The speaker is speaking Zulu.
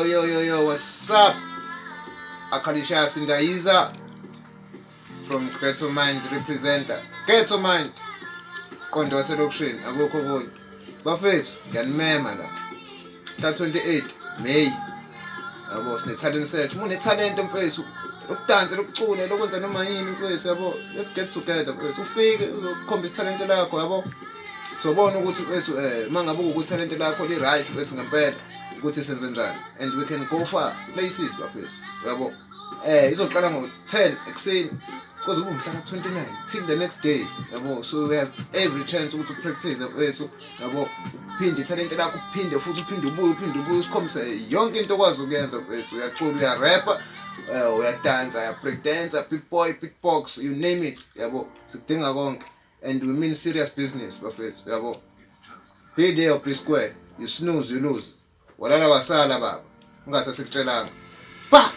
Yo yo yo yo, what's up? Akalisha Sindayiza from Ghetto Mind representer. Ghetto Mind. Qondo waselokishini akukho okunye. Bafethu ngiyanimema la. Mhla 28 May. Yabo sine talent search. Uma une-talent mfethu lokudansa, lokucula, lokwenza noma yini mfethu yabo. Let's get together mfethu. Ufike uzokhombisa ithalente lakho yabo. Sobona ukuthi mfethu uma ngabe ukuthi ithalente lakho li right mfethu ngempela ukuthi senze njani and we can go far places bafethu yabo. Izoqala ngo-10 ekuseni kuze kube umhla ka-29 till the next day yabo. So we have every chance ukuthi upractice mfethu yabo, uphinde ithalente lakho, uphinde futhi uphinde ubuye, uphinde ubuye usikhombise yonke into okwazi ukuyenza mfethu. Uyacula, uyarappa, uyadansa, uya-break dance, big boy, big box, you name it yabo. Sikudinga konke and we mean serious business bafethu yabo. Be there or be square, you snooze you lose. Walala wasala baba, ungathi asikutshelanga ba.